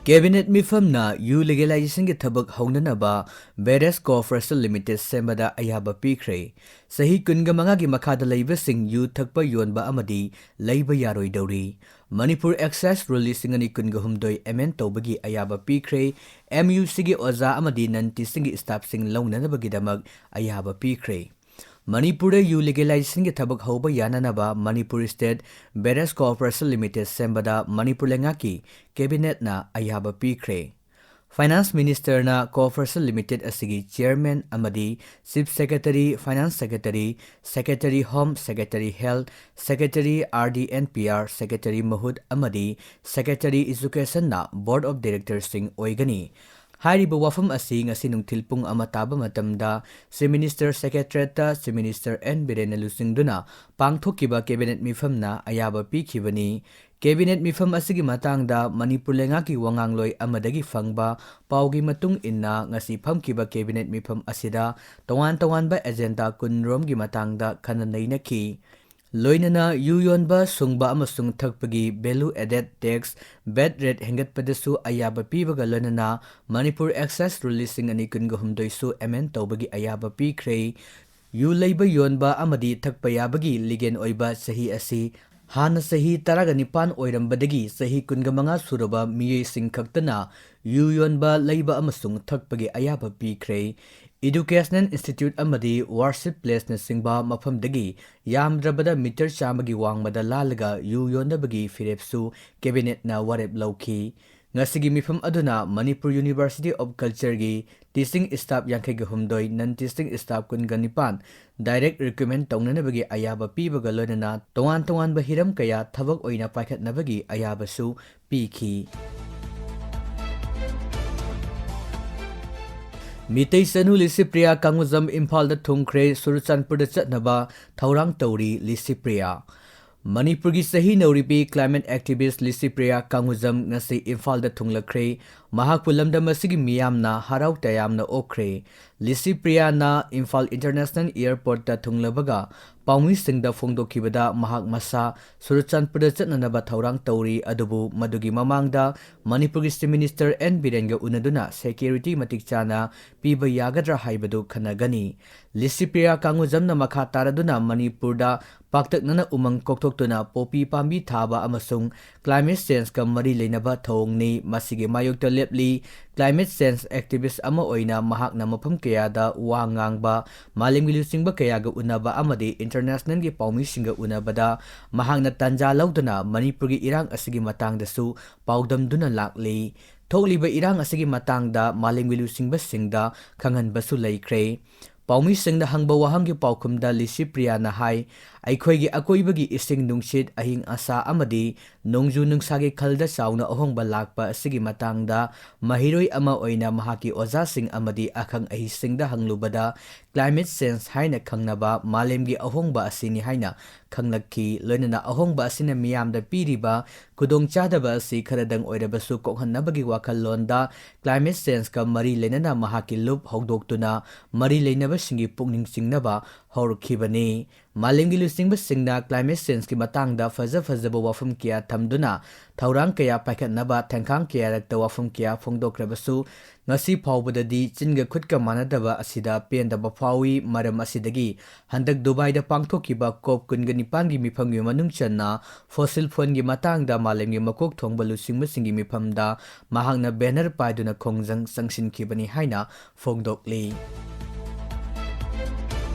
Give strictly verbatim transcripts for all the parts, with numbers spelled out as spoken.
Cabinet ꯃꯤꯐꯝꯅ U ꯂꯤꯒꯦꯂꯥꯏꯖꯦꯁꯟꯒꯤ ꯊꯕꯛ ꯍꯧꯅꯅꯕ ꯕꯦꯔꯦꯁ cooperation limited ꯁꯦꯝꯕꯗ ꯑꯌꯥꯕ ꯄꯤꯈ꯭ꯔꯦ꯫ ꯆꯍꯤ ꯀꯨꯟꯒ ꯃꯉꯥꯒꯤ ꯃꯈꯥꯗ ꯂꯩꯕꯁꯤꯡ ꯌꯨ ꯊꯛꯄ, ꯌꯣꯟꯕ ꯑꯃꯗꯤ ꯂꯩꯕ ꯌꯥꯔꯣꯏꯗꯧꯔꯤ꯫ ꯃꯅꯤꯄꯨꯔ ꯑꯦꯛꯁꯥꯏꯖ ꯔꯨꯜ ꯂꯤꯁꯤꯡ ꯑꯅꯤ ꯀꯨꯟꯒ ꯍꯨꯝꯗꯣꯏ ꯑꯦꯃꯦꯟ ꯇꯧꯕꯒꯤ ꯑꯌꯥꯕ ꯄꯤꯈ꯭ꯔꯦ꯫ ꯑꯦꯝ ꯌꯨ ꯁꯤꯒꯤ ꯑꯣꯖꯥ ꯑꯃꯗꯤ ꯅꯟ ꯇꯤꯆꯤꯡꯒꯤ ꯁ꯭ꯇꯥꯐꯁꯤꯡ ꯂꯧꯅꯅꯕꯒꯤꯗꯃꯛ ꯑꯌꯥꯕ ꯄꯤꯈ꯭ꯔꯦ꯫ ꯃꯅꯤꯄꯨꯔꯗ ꯌꯨ ꯂꯤꯒꯦꯂꯥꯏꯖꯦꯁꯟꯒꯤ ꯊꯕꯛ ꯍꯧꯕ ꯌꯥꯅꯅꯕ ꯃꯅꯤꯄꯨꯔ ꯁ꯭ꯇꯦꯠ ꯕꯦꯔꯦꯁ ꯀꯣꯑꯣꯄꯔꯦꯁꯟ ꯂꯤꯃꯤꯇꯦꯗ ꯁꯦꯝꯕꯗ ꯃꯅꯤꯄꯨꯔ ꯂꯩꯉꯥꯛꯀꯤ ꯀꯦꯕꯤꯅꯦꯠꯅ ꯑꯌꯥꯕ ꯄꯤꯈ꯭ꯔꯦ꯫ ꯐꯥꯏꯅꯥꯟꯁ ꯃꯤꯅꯤꯁꯇꯔꯅ ꯀꯣꯑꯣꯄꯔꯦꯁꯟ ꯂꯤꯃꯤꯇꯦꯗ ꯑꯁꯤꯒꯤ ꯆꯤꯌꯔꯃꯦꯟ ꯑꯃꯗꯤ chief secretary, finance secretary, secretary home, secretary health, secretary R D N P R, secretary ꯃꯍꯨꯠ ꯑꯃꯗꯤ ꯁꯦꯀ꯭ꯔꯦꯇꯔꯤ ꯑꯦꯖꯨꯀꯦꯁꯟꯅ ꯕꯣꯔꯗ ꯑꯣꯐ ꯗꯤꯔꯦꯛꯇꯔꯁꯤꯡ ꯑꯣꯏꯒꯅꯤ꯫ ꯍꯥꯏꯔꯤꯕ ꯋꯥꯐꯝ ꯑꯁꯤ ꯉꯁꯤ ꯅꯨꯡꯊꯤꯜ ꯄꯨꯡ ꯑꯃ ꯇꯥꯕ ꯃꯇꯝꯗ ꯆꯤꯐ ꯃꯤꯅꯤꯁꯇꯔ ꯁꯦꯀ꯭ꯔꯦꯇꯔꯤꯌꯦꯠꯇ ꯆꯤꯐ ꯃꯤꯅꯤꯁꯇꯔ ꯑꯦꯟ ꯕꯤꯔꯦꯟꯅ ꯂꯨꯆꯤꯡꯗꯨꯅ ꯄꯥꯡꯊꯣꯛꯈꯤꯕ ꯀꯦꯕꯤꯅꯦꯠ ꯃꯤꯐꯝꯅ ꯑꯌꯥꯕ ꯄꯤꯈꯤꯕꯅꯤ꯫ ꯀꯦꯕꯤꯅꯦꯠ ꯃꯤꯐꯝ ꯑꯁꯤꯒꯤ ꯃꯇꯥꯡꯗ ꯃꯅꯤꯄꯨꯔ ꯂꯩꯉꯥꯛꯀꯤ ꯋꯥꯉꯥꯡꯂꯣꯏ ꯑꯃꯗꯒꯤ ꯐꯪꯕ ꯄꯥꯎꯒꯤ ꯃꯇꯨꯡ ꯏꯟꯅ, ꯉꯁꯤ ꯐꯝꯈꯤꯕ ꯀꯦꯕꯤꯅꯦꯠ ꯃꯤꯐꯝ ꯑꯁꯤꯗ ꯇꯣꯉꯥꯟ ꯇꯣꯉꯥꯟꯕ ꯑꯦꯖꯦꯟꯗꯥ ꯀꯨꯟꯔꯣꯝꯒꯤ ꯃꯇꯥꯡꯗ ꯈꯟꯅ ꯅꯩꯅꯈꯤ꯫ ꯂꯣꯏꯅꯅ ꯌꯨ ꯌꯣꯟꯕ, ꯁꯨꯡꯕ ꯑꯃꯁꯨꯡ ꯊꯛꯄꯒꯤ value added tax, ꯚꯦꯠ ꯔꯦꯠ ꯍꯦꯟꯒꯠꯄꯗꯁꯨ ꯑꯌꯥꯕ ꯄꯤꯕꯒ ꯂꯣꯏꯅꯅ ꯃꯅꯤꯄꯨꯔ ꯑꯦꯛꯁꯥꯏꯖ ꯔꯨꯜ ꯂꯤꯁꯤꯡ ꯑꯅꯤ ꯀꯨꯟꯒ ꯍꯨꯝꯗꯣꯏꯁꯨ ꯑꯦꯃꯦꯟ ꯇꯧꯕꯒꯤ ꯑꯌꯥꯕ ꯄꯤꯈ꯭ꯔꯦ꯫ ꯌꯨ ꯂꯩꯕ, ꯌꯣꯟꯕ ꯑꯃꯗꯤ ꯊꯛꯄ ꯌꯥꯕꯒꯤ ꯂꯤꯒꯦꯜ ꯑꯣꯏꯕ ꯆꯍꯤ ꯑꯁꯤ ꯍꯥꯟꯅ ꯆꯍꯤ ꯇꯔꯥꯒ ꯅꯤꯄꯥꯟ ꯑꯣꯏꯔꯝꯕꯗꯒꯤ ꯆꯍꯤ ꯀꯨꯟꯒ ꯃꯉꯥ ꯁꯨꯔꯕ ꯃꯤꯑꯣꯏꯁꯤꯡ ꯈꯛꯇꯅ ꯌꯨ ꯌꯣꯟꯕ, ꯂꯩꯕ ꯑꯃꯁꯨꯡ ꯊꯛꯄꯒꯤ ꯑꯌꯥꯕ ꯄꯤꯈ꯭ꯔꯦ꯫ ꯏꯗꯨꯀꯦꯁꯅꯦꯜ ꯏꯟꯁꯇꯤꯇ꯭ꯌꯨꯠ ꯑꯃꯗꯤ ꯋꯥꯔꯁꯤꯞ ꯄ꯭ꯂꯦꯁꯅꯆꯤꯡꯕ ꯃꯐꯝꯗꯒꯤ ꯌꯥꯝꯗ꯭ꯔꯕꯗ ꯃꯤꯇꯔ ꯆꯥꯝꯃꯒꯤ ꯋꯥꯡꯃꯗ ꯂꯥꯜꯂꯒ ꯌꯨ ꯌꯣꯟꯅꯕꯒꯤ ꯐꯤꯔꯦꯞꯁꯨ ꯀꯦꯕꯤꯅꯦꯠꯅ ꯋꯥꯔꯦꯞ ꯂꯧꯈꯤ꯫ ꯉꯁꯤꯒꯤ ꯃꯤꯐꯝ ꯑꯗꯨꯅ ꯃꯅꯤꯄꯨꯔ ꯌꯨꯅꯤꯚꯔꯁꯤꯇꯤ ꯑꯣꯐ ꯀꯜꯆꯔꯒꯤ ꯇꯤꯆꯤꯡ ꯁ꯭ꯇꯥꯐ ꯌꯥꯡꯈꯩꯒ ꯍꯨꯝꯗꯣꯏ, ꯅꯟ ꯇꯤꯆꯤꯡ ꯁ꯭ꯇꯥꯐ ꯀꯨꯟꯒ ꯅꯤꯄꯥꯟ ꯗꯥꯏꯔꯦꯛ ꯔꯤꯀ꯭ꯔꯨꯠꯃꯦꯟ ꯇꯧꯅꯅꯕꯒꯤ ꯑꯌꯥꯕ ꯄꯤꯕꯒ ꯂꯣꯏꯅꯅ ꯇꯣꯉꯥꯟ ꯇꯣꯉꯥꯟꯕ ꯍꯤꯔꯝ ꯀꯌꯥ ꯊꯕꯛ ꯑꯣꯏꯅ ꯄꯥꯏꯈꯠꯅꯕꯒꯤ ꯑꯌꯥꯕꯁꯨ ꯄꯤꯈꯤ꯫ ꯃꯤꯇꯩ ꯆꯅꯨ ꯂꯤꯁꯤꯄ꯭ꯔꯤꯌꯥ ꯀꯥꯡꯉꯨꯖꯝ ꯏꯝꯐꯥꯜꯗ ꯊꯨꯡꯈ꯭ꯔꯦ꯫ ꯆꯨꯔꯆꯥꯟꯄꯨꯔꯗ ꯆꯠꯅꯕ ꯊꯧꯔꯥꯡ ꯇꯧꯔꯤ ꯂꯤꯁꯤꯄ꯭ꯔꯤꯌꯥ꯫ ꯃꯅꯤꯄꯨꯔꯒꯤ ꯆꯍꯤ ꯅꯧꯔꯤꯕꯤ ꯀ꯭ꯂꯥꯏꯃꯦꯠ ꯑꯦꯛꯇꯤꯚꯤꯁ꯭ꯠ ꯂꯤꯁꯤꯄ꯭ꯔꯤꯌꯥ ꯀꯥꯡꯉꯨꯖꯝ ꯉꯁꯤ ꯏꯝꯐꯥꯜꯗ ꯊꯨꯡꯂꯈ꯭ꯔꯦ꯫ ꯃꯍꯥꯛꯄꯨ ꯂꯝꯗꯝ ꯑꯁꯤꯒꯤ ꯃꯤꯌꯥꯝꯅ ꯍꯔꯥꯎ ꯇꯌꯥꯝꯅ ꯑꯣꯛꯈ꯭ꯔꯦ꯫ ꯂꯤꯁꯤꯄ꯭ꯔꯤꯌꯥꯅ ꯏꯝꯐꯥꯜ ꯏꯟꯇꯔꯅꯦꯁꯅꯦꯜ ꯑꯦꯌꯔꯄꯣꯔꯠꯇ ꯊꯨꯡꯂꯕꯒ ꯄꯥꯎꯃꯤꯁꯤꯡꯗ ꯐꯣꯡꯗꯣꯛꯈꯤꯕꯗ, ꯃꯍꯥꯛ ꯃꯁꯥ ꯆꯨꯔꯆꯥꯟꯄꯨꯔꯗ ꯆꯠꯅꯅꯕ ꯊꯧꯔꯥꯡ ꯇꯧꯔꯤ, ꯑꯗꯨꯕꯨ ꯃꯗꯨꯒꯤ ꯃꯃꯥꯡꯗ ꯃꯅꯤꯄꯨꯔꯒꯤ ꯆꯤꯐ ꯃꯤꯅꯤꯁꯇꯔ ꯑꯦꯟ ꯕꯤꯔꯦꯟꯒ ꯎꯅꯗꯨꯅ ꯁꯦꯀ꯭ꯌꯨꯔꯤꯇꯤ ꯃꯇꯤꯛ ꯆꯥꯅ ꯄꯤꯕ ꯌꯥꯒꯗ꯭ꯔꯥ ꯍꯥꯏꯕꯗꯨ ꯈꯟꯅꯒꯅꯤ꯫ ꯂꯤꯁꯤꯄ꯭ꯔꯤꯌꯥ ꯀꯥꯡꯉꯨꯖꯝꯅ ꯃꯈꯥ ꯇꯥꯔꯗꯨꯅ ꯃꯅꯤꯄꯨꯔꯗ ꯄꯥꯛꯇꯛꯅꯅ ꯎꯃꯪ ꯀꯣꯛꯊꯣꯛꯇꯨꯅ ꯄꯣꯄꯤ ꯄꯥꯝꯕꯤ ꯊꯥꯕ ꯑꯃꯁꯨꯡ climate changeꯀ ꯃꯔꯤ ꯂꯩꯅꯕ ꯊꯧꯑꯣꯡꯅꯤ꯫ ꯃꯁꯤꯒꯤ ꯃꯥꯌꯣꯛꯇ ꯂꯦꯞꯂꯤ꯫ Climate change activist ꯑꯃ ꯑꯣꯏꯅ ꯃꯍꯥꯛꯅ ꯃꯐꯝ ꯀꯌꯥꯗ ꯋꯥ ꯉꯥꯡꯕ, ꯃꯥꯂꯦꯝꯒꯤ ꯂꯨꯆꯤꯡꯕ ꯀꯌꯥꯒ ꯎꯅꯕ ꯑꯃꯗꯤ ꯏꯟꯇꯔꯅꯦꯁꯅꯦꯜꯒꯤ ꯄꯥꯎꯃꯤꯁꯤꯡꯒ ꯎꯅꯕꯗ ꯃꯍꯥꯛꯅ ꯇꯥꯟꯖꯥ ꯂꯧꯗꯨꯅ ꯃꯅꯤꯄꯨꯔꯒꯤ ꯏꯔꯥꯡ ꯑꯁꯤꯒꯤ ꯃꯇꯥꯡꯗꯁꯨ ꯄꯥꯎꯗꯝꯗꯨꯅ ꯂꯥꯛꯂꯤ꯫ ꯊꯣꯛꯂꯤꯕ ꯏꯔꯥꯡ ꯑꯁꯤꯒꯤ ꯃꯇꯥꯡꯗ ꯃꯥꯂꯦꯝꯒꯤ ꯂꯨꯆꯤꯡꯕꯁꯤꯡꯗ ꯈꯪꯍꯟꯕꯁꯨ ꯂꯩꯈ꯭ꯔꯦ꯫ ꯄꯥꯎꯃꯤꯁꯤꯡꯅ ꯍꯪꯕ ꯋꯥꯍꯪꯒꯤ ꯄꯥꯎꯈꯨꯝꯗ ꯂꯤꯁꯤꯄ꯭ꯔꯤꯌꯥꯅ ꯍꯥꯏ, ꯑꯩꯈꯣꯏꯒꯤ ꯑꯀꯣꯏꯕꯒꯤ ꯏꯁꯤꯡ ꯅꯨꯡꯁꯤꯠ, ꯑꯍꯤꯡ ꯑꯁꯥ ꯑꯃꯗꯤ ꯅꯣꯡꯖꯨ ꯅꯨꯡꯁꯥꯒꯤ ꯈꯜꯗ ꯆꯥꯎꯅ ꯑꯍꯣꯡꯕ ꯂꯥꯛꯄ ꯑꯁꯤꯒꯤ ꯃꯇꯥꯡꯗ ꯃꯍꯩꯔꯣꯏ ꯑꯃ ꯑꯣꯏꯅ ꯃꯍꯥꯛꯀꯤ ꯑꯣꯖꯥꯁꯤꯡ ꯑꯃꯗꯤ ꯑꯈꯪ ꯑꯍꯩꯁꯤꯡꯗ ꯍꯪꯂꯨꯕꯗ, climate change ꯍꯥꯏꯅ ꯈꯪꯅꯕ ꯃꯥꯂꯦꯝꯒꯤ ꯑꯍꯣꯡꯕ ꯑꯁꯤꯅꯤ ꯍꯥꯏꯅ ꯈꯪꯂꯛꯈꯤ꯫ ꯂꯣꯏꯅꯅ ꯑꯍꯣꯡꯕ ꯑꯁꯤꯅ ꯃꯤꯌꯥꯝꯗ ꯄꯤꯔꯤꯕ ꯈꯨꯗꯣꯡꯆꯥꯗꯕ ꯑꯁꯤ ꯈꯔꯗꯪ ꯑꯣꯏꯔꯕꯁꯨ ꯀꯣꯛꯍꯟꯅꯕꯒꯤ ꯋꯥꯈꯜꯂꯣꯟꯗ climate changeꯀ ꯃꯔꯤ ꯂꯩꯅꯅ ꯃꯍꯥꯛꯀꯤ ꯂꯨꯞ ꯍꯧꯗꯣꯛꯇꯨꯅ ꯃꯔꯤ ꯂꯩꯅꯕꯁꯤꯡꯒꯤ ꯄꯨꯛꯅꯤꯡ ꯆꯤꯡꯅꯕ ꯍꯧꯔꯛꯈꯤꯕꯅꯤ꯫ ꯃꯥꯂꯦꯝꯒꯤ ꯂꯨꯆꯤꯡꯕꯁꯤꯡꯅ climate changeꯀꯤ ꯃꯇꯥꯡꯗ ꯐꯖ ꯐꯖꯕ ꯋꯥꯐꯝ ꯀꯌꯥ ꯊꯝꯗꯨꯅ ꯊꯧꯔꯥꯡ ꯀꯌꯥ ꯄꯥꯏꯈꯠꯅꯕ ꯊꯦꯡꯈꯥꯡ ꯀꯌꯥꯔꯛꯇ ꯋꯥꯐꯝ ꯀꯌꯥ ꯐꯣꯡꯗꯣꯛꯈ꯭ꯔꯕꯁꯨ, ꯉꯁꯤ ꯐꯥꯎꯕꯗꯗꯤ ꯆꯤꯟꯒ ꯈꯨꯠꯀ ꯃꯥꯟꯅꯗꯕ ꯑꯁꯤꯗ ꯄꯦꯟꯗꯕ ꯐꯥꯎꯏ꯫ ꯃꯔꯝ ꯑꯁꯤꯗꯒꯤ ꯍꯟꯗꯛ ꯗꯨꯕꯥꯏꯗ ꯄꯥꯡꯊꯣꯛꯈꯤꯕ ꯀꯣꯞ ꯀꯨꯟꯒ ꯅꯤꯄꯥꯟꯒꯤ ꯃꯤꯐꯝꯒꯤ ꯃꯅꯨꯡ ꯆꯟꯅ fossil fuelꯒꯤ ꯃꯇꯥꯡꯗ ꯃꯥꯂꯦꯝꯒꯤ ꯃꯀꯣꯛ ꯊꯣꯡꯕ ꯂꯨꯆꯤꯡꯕꯁꯤꯡꯒꯤ ꯃꯤꯐꯝꯗ ꯃꯍꯥꯛꯅ banner ꯄꯥꯏꯗꯨꯅ ꯈꯣꯡꯖꯪ ꯆꯪꯁꯤꯟꯈꯤꯕꯅꯤ ꯍꯥꯏꯅ ꯐꯣꯡꯗꯣꯛꯂꯤ꯫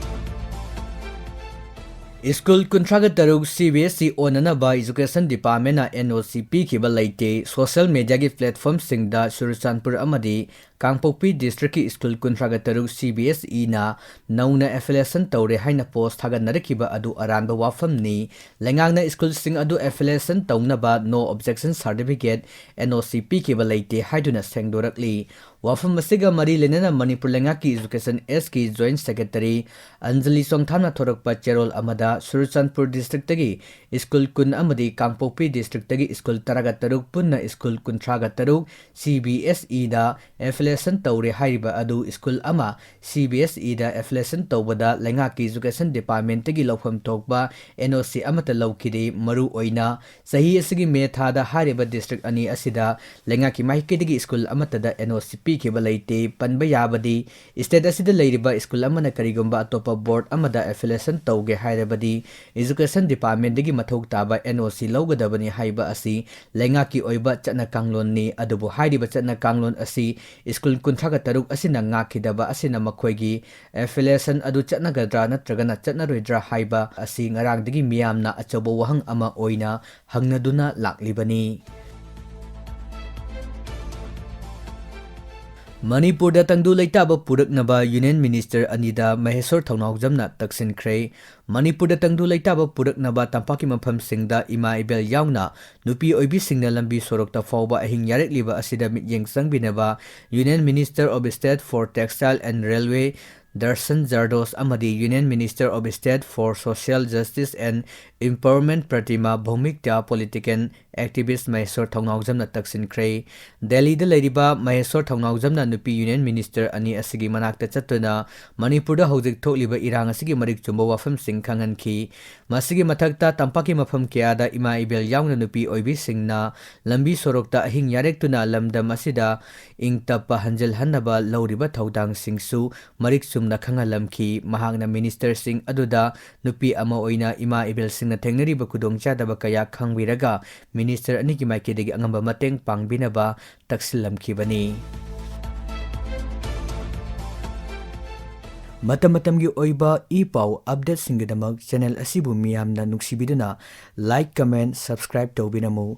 ꯁ꯭ꯀꯨꯜ ꯀꯨꯟꯊ꯭ꯔꯥꯒ ꯇꯔꯨꯛ CBSE ꯑꯣꯟꯅꯅꯕ Education Departmentꯅ NOC ꯄꯤꯈꯤꯕ ꯂꯩꯇꯦ꯫ Social mediaꯒꯤ platformꯁꯤꯡꯗ ꯆꯨꯔꯆꯥꯟꯄꯨꯔ ꯑꯃꯗꯤ ꯀꯥꯡꯄꯣꯛꯄꯤ districtꯀꯤ ꯁ꯭ꯀꯨꯜ ꯀꯨꯟꯊ꯭ꯔꯥꯒ ꯇꯔꯨꯛ CBSEꯅ ꯅꯧꯅ affiliation ꯇꯧꯔꯦ ꯍꯥꯏꯅ post ꯊꯥꯒꯠꯅꯔꯛꯈꯤꯕ ꯑꯗꯨ ꯑꯔꯥꯟꯕ ꯋꯥꯐꯝꯅꯤ꯫ ꯂꯩꯉꯥꯛꯅ ꯁ꯭ꯀꯨꯜꯁꯤꯡ ꯑꯗꯨ affiliation ꯇꯧꯅꯕ no objection certificate, NOC ꯄꯤꯈꯤꯕ ꯂꯩꯇꯦ ꯍꯥꯏꯗꯨꯅ ꯁꯦꯡꯗꯣꯔꯛꯂꯤ꯫ ꯋꯥꯐꯝ ꯑꯁꯤꯒ ꯃꯔꯤ ꯂꯩꯅꯅ ꯃꯅꯤꯄꯨꯔ ꯂꯩꯉꯥꯛꯀꯤ Education S ꯀꯤ Joint Secretary ꯑꯟꯖꯂꯤ ꯆꯣꯡꯊꯥꯝꯅ ꯊꯣꯔꯛꯄ ꯆꯦꯔꯣꯜ ꯑꯃꯗ ꯆꯨꯔꯆꯥꯟꯄꯨꯔ district ꯇꯒꯤ school ꯀꯨꯟ ꯑꯃꯗꯤ ꯀꯥꯡꯄꯣꯛꯄꯤ district ꯇꯒꯤ school ꯇꯔꯥꯒ ꯇꯔꯨꯛ ꯄꯨꯟꯅ school ꯀꯨꯟꯊ꯭ꯔꯥꯒ ꯇꯔꯨꯛ C B S E ꯗ affiliation ꯇꯧꯔꯦ ꯍꯥꯏꯔꯤꯕ ꯑꯗꯨ school ꯑꯃ C B S E ꯗ affiliation ꯇꯧꯕꯗ ꯂꯩꯉꯥꯛꯀꯤ Education Department ꯇꯒꯤ ꯂꯧꯐꯝ ꯊꯣꯛꯄ N O C ꯑꯃꯠꯇ ꯂꯧꯈꯤꯗꯦ꯫ ꯃꯔꯨ ꯑꯣꯏꯅ ꯆꯍꯤ ꯑꯁꯤꯒꯤ ꯃꯦ ꯊꯥꯗ ꯍꯥꯏꯔꯤꯕ district ꯑꯅꯤ ꯑꯁꯤꯗ ꯂꯩꯉꯥꯛꯀꯤ ꯃꯥꯏꯀꯩꯗꯒꯤ school ꯑꯃꯠꯇꯗ N O C ꯄꯤꯈꯤꯕ ꯂꯩꯇꯦ꯫ ꯄꯟꯕ ꯌꯥꯕꯗꯤ, state ꯑꯁꯤꯗ ꯂꯩꯔꯤꯕ school ꯑꯃꯅ ꯀꯔꯤꯒꯨꯝꯕ ꯑꯇꯣꯞꯄ board ꯑꯃꯗ affiliation ꯇꯧꯒꯦ ꯍꯥꯏꯔꯕꯗꯤ, Education Department ꯗꯒꯤ ꯃꯊꯧ ꯇꯥꯕ N O C ꯂꯧꯒꯗꯕꯅꯤ ꯍꯥꯏꯕ ꯑꯁꯤ ꯂꯩꯉꯥꯛꯀꯤ ꯑꯣꯏꯕ ꯆꯠꯅ ꯀꯥꯡꯂꯣꯟꯅꯤ꯫ ꯑꯗꯨꯕꯨ ꯍꯥꯏꯔꯤꯕ ꯆꯠꯅ ꯀꯥꯡꯂꯣꯟ ꯑꯁꯤ school ꯀꯨꯟꯊ꯭ꯔꯥꯒ ꯇꯔꯨꯛ ꯑꯁꯤꯅ ꯉꯥꯛꯈꯤꯗꯕ ꯑꯁꯤꯅ ꯃꯈꯣꯏꯒꯤ affiliation ꯑꯗꯨ ꯆꯠꯅꯒꯗ꯭ꯔꯥ ꯅꯠꯇ꯭ꯔꯒꯅ ꯆꯠꯅꯔꯣꯏꯗ꯭ꯔꯥ ꯍꯥꯏꯕ ꯑꯁꯤ ꯉꯔꯥꯡꯗꯒꯤ ꯃꯤꯌꯥꯝꯅ ꯑꯆꯧꯕ ꯋꯥꯍꯪ ꯑꯃ ꯑꯣꯏꯅ ꯍꯪꯅꯗꯨꯅ ꯂꯥꯛꯂꯤꯕꯅꯤ꯫ ꯃꯅꯤꯄꯨꯔꯗ ꯇꯪꯗꯨ ꯂꯩꯇꯥꯕ ꯄꯨꯔꯛꯅꯕ Union Minister ꯑꯅꯤꯗ ꯃꯍꯦꯁꯣꯔ ꯊꯧꯅꯥꯎꯖꯝꯅ ꯇꯛꯁꯤꯟꯈ꯭ꯔꯦ꯫ ꯃꯅꯤꯄꯨꯔꯗ ꯇꯪꯗꯨ ꯂꯩꯇꯥꯕ ꯄꯨꯔꯛꯅꯕ ꯇꯝꯄꯥꯛꯀꯤ ꯃꯐꯝꯁꯤꯡꯗ ꯏꯃꯥ ꯏꯕꯦꯜ ꯌꯥꯎꯅ ꯅꯨꯄꯤ ꯑꯣꯏꯕꯤꯁꯤꯡꯅ ꯂꯝꯕꯤ ꯁꯣꯔꯣꯛꯇ ꯐꯥꯎꯕ ꯑꯍꯤꯡ ꯌꯥꯔꯦꯛꯂꯤꯕ ꯑꯁꯤꯗ ꯃꯤꯠꯌꯦꯡ ꯆꯪꯕꯤꯅꯕ Union Minister of State for Textile and Railway Darshan ꯖꯔꯗꯣꯁ ꯑꯃꯗꯤ Union Minister of State for Social Justice and Empowerment ꯄ꯭ꯔꯇꯤꯃꯥ ꯚꯧꯃꯤꯛꯇ political activist ꯃꯍꯦꯁꯣꯔ ꯊꯧꯅꯥꯎꯖꯝꯅ ꯇꯛꯁꯤꯟꯈ꯭ꯔꯦ꯫ ꯗꯦꯜꯂꯤꯗ ꯂꯩꯔꯤꯕ ꯃꯍꯦꯁꯣꯔ ꯊꯧꯅꯥꯎꯖꯝꯅ ꯅꯨꯄꯤ Union Minister ꯑꯅꯤ ꯑꯁꯤꯒꯤ ꯃꯅꯥꯛꯇ ꯆꯠꯇꯨꯅ ꯃꯅꯤꯄꯨꯔꯗ ꯍꯧꯖꯤꯛ ꯊꯣꯛꯂꯤꯕ ꯏꯔꯥꯡ ꯑꯁꯤꯒꯤ ꯃꯔꯤꯛ ꯆꯨꯝꯕ ꯋꯥꯐꯝꯁꯤꯡ ꯈꯪꯍꯟꯈꯤ꯫ ꯃꯁꯤꯒꯤ ꯃꯊꯛꯇ ꯇꯝꯄꯥꯛꯀꯤ ꯃꯐꯝ ꯀꯌꯥꯗ ꯏꯃꯥ ꯏꯕꯦꯜ ꯌꯥꯎꯅ ꯅꯨꯄꯤ ꯑꯣꯏꯕꯤꯁꯤꯡꯅ ꯂꯝꯕꯤ ꯁꯣꯔꯣꯛꯇ ꯑꯍꯤꯡ ꯌꯥꯔꯦꯛꯇꯨꯅ ꯂꯝꯗꯝ ꯑꯁꯤꯗ ꯏꯪ ꯇꯞꯄ ꯍꯟꯖꯤꯜꯍꯟꯅꯕ ꯂꯧꯔꯤꯕ ꯊꯧꯗꯥꯡꯁꯤꯡꯁꯨ ꯃꯔꯤꯛ ꯆꯨꯝꯅ ꯈꯪꯍꯜꯂꯝꯈꯤ꯫ ꯃꯍꯥꯛꯅ minister ꯁꯤꯡ ꯑꯗꯨꯗ ꯅꯨꯄꯤ ꯑꯃ ꯑꯣꯏꯅ ꯏꯃꯥ ꯏꯕꯦꯜꯁꯤꯡꯅ ꯊꯦꯡꯅꯔꯤꯕ ꯈꯨꯗꯣꯡꯆꯥꯗꯕ ꯀꯌꯥ ꯈꯪꯕꯤꯔꯒ minister ꯑꯅꯤꯒꯤ ꯃꯥꯏꯀꯩꯗꯒꯤ ꯑꯉꯝꯕ ꯃꯇꯦꯡ ꯄꯥꯡꯕꯤꯅꯕ ꯇꯛꯁꯤꯜꯂꯝꯈꯤꯕꯅꯤ꯫ ꯃꯇꯝ ꯃꯇꯝꯒꯤ ꯑꯣꯏꯕ ꯏ ꯄꯥꯎ update ꯁꯤꯡꯒꯤꯗꯃꯛ channel ꯑꯁꯤꯕꯨ ꯃꯤꯌꯥꯝꯅ ꯅꯨꯡꯁꯤꯕꯤꯗꯨꯅ like, comment, subscribe ꯇꯧꯕꯤꯔꯝꯃꯨ꯫